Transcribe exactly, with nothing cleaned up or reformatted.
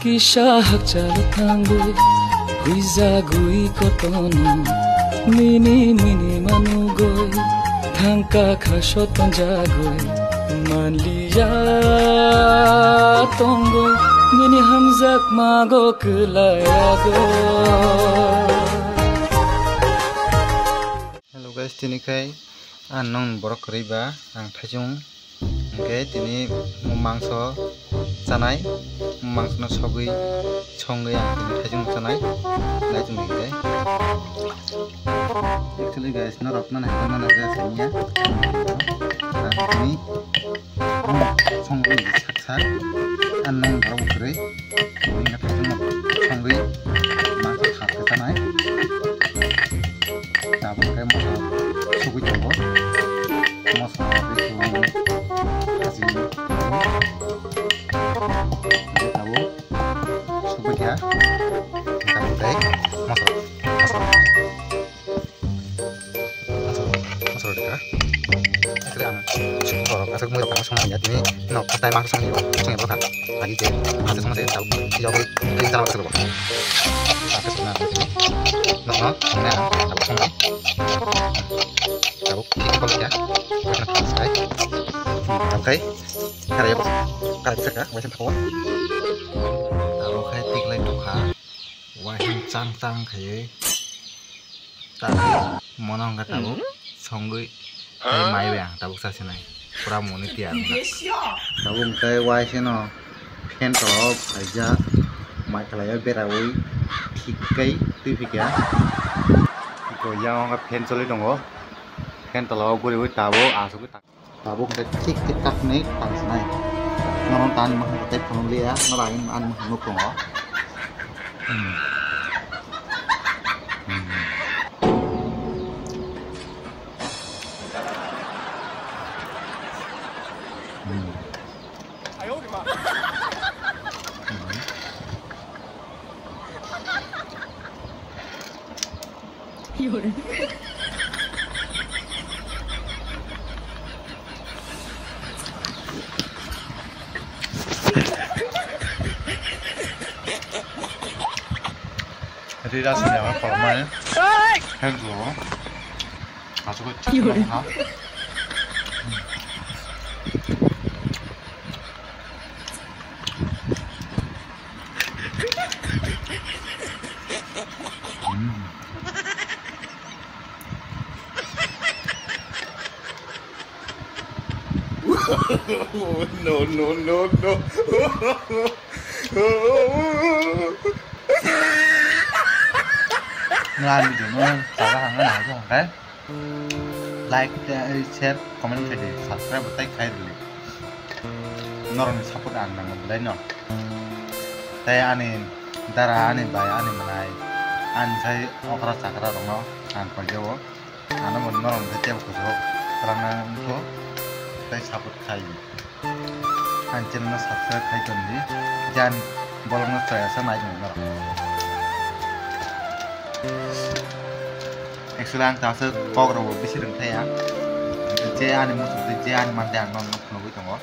Kisa hakchalo thangwi, huijagwi kotono, mini mini manugwi, thangka kha soton jagwi, manliya tongwi, nini hamjakmago kwlaiyago. Hello guys, tini khai ang nong borok kwrwi ba ang thaichung. Hwnkhe tini mangso chanai, mangsono sogwi songwi ang tini thaichung chanai. Naichung hwnkhe. Actually guys, norok nana hwnkhe nana khe sanya. Ang tini songwi sak sak ang nong borok kwrwi. Wngkha thaichung songwi mangsa thap khe chanai. Tabuk khe moso sugwi tongo. Moso sugwi tongo. Haji tabuk sugwi kha. Tabuk tei moso, moso. Masuk, masuk dikha. Akhirnya ang suruh, asal mulai panas sama ya. Ini no, kata emang sama ya. Sama ya, bukan. Lagi je, ada sama saya tahu. Jauh, ini salah masuk loh. Pakai sana, no, no, sama ya. Tahu sama. Tahu, ini kau ya. Bukan pakai. Oke. Karya, karya bisa kah? Masih tahu. Tahu kayak tik lagi tuh kah? Waising chang chang khaiwi ta mono hwnkha tabuk songwi tei mai bai ang tabuk sa sinai pura moni tiyar wngkha. Tabuk hwnkhe waiseno fan rok phaijak mai khlaiwi berawi thik khe twi phikha. Yang wngkha fan choli tongo, fan tola o guriwi tabuk asugwi. Tabuk hwnkhe thik thik tak hwnwi tang sinai. Norok ta ani mwkhang tei phunuk liya, norok ani, ani mwkhang nuk tongo. Hmm. Hmm. Hmm. Hmm. Rira sini apa kalau main? Kan dulu. Masuk ke cak ha. No, no, no, no. Nang video no, cara hanga na aja, okay? Like, eh, share, comment khai di, subscribe bo tai khai di. Norokni support ang nango belai no. Tei ani dara, ani bai, ani mwnai, ani sai okra chakra rokno ang paijao. Ano bo norokni tei tebo kuchuk kwlangna wngkho tei support khai. Ang channel no subscribe khai tong di, jan bolong no chaya sa nai tong norok. Actually ang tasa kok rok bo bisi rwng thaya. Je ani muchung tei je ani mantei ang nono phunugwi tongo.